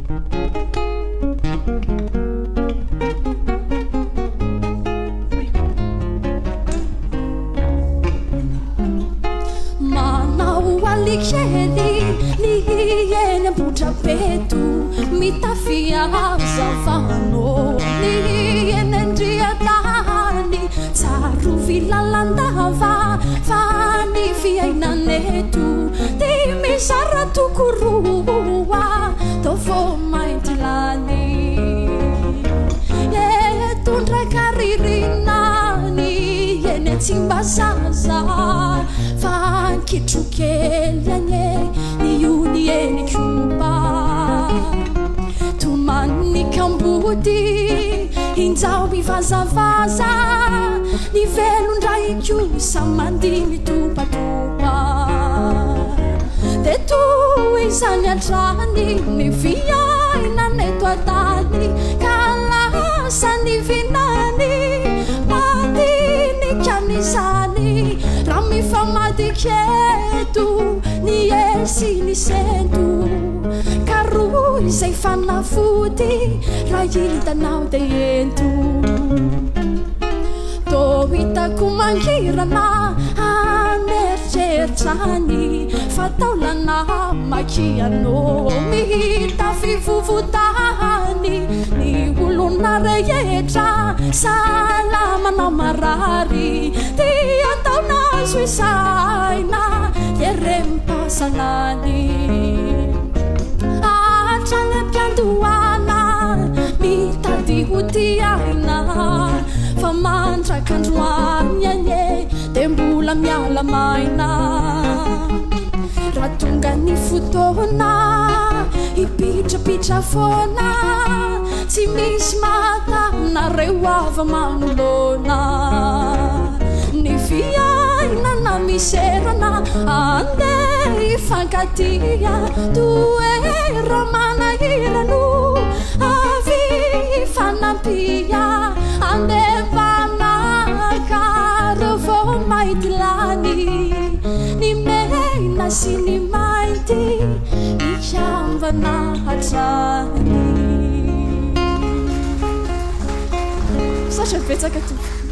Manao alikely ny eny Ambohidrapeto, mitafy hazavano ny eny Andriantany. Tsarovy lalandava fa ny fiainana eto dia mizara toko roa, toa vao mainty lany. Tondraka ririnina ny eny Tsimbazaza fa ankitro kely anie ny ony eny Ikopa. Tomany ny kamboty injao mivazavaza, ny velon-dray kosa mandihy mitopatopa. Dia toy izany hatrany ny fiainana eto an-tany ka lasa ny vinany madinika an'izany raha mifamadika eto ny hery sy ny sento karohy izay fanafody raha hitanao dia ento. Toa hitako mangirana an'eritreritra any fa taolana makiano mitafy vovotany ny olona rehetra salama na marary dia taona azo isaina herem-pahasalany hatrany am-piandohana mitady ho tiaina fa mandrak'androany anie dia mbola miala maina raha tonga ny fotoana hipitrapitra foana tsy misy mahatanareo hava manoloana ny fiainana miserana andeha hifankatia toera manahirano avy hifanampia andeha mpanaka reo vao mainty lany ny mena sy ny mainty mikambana hatrany. Misaotra betsaka tompoko.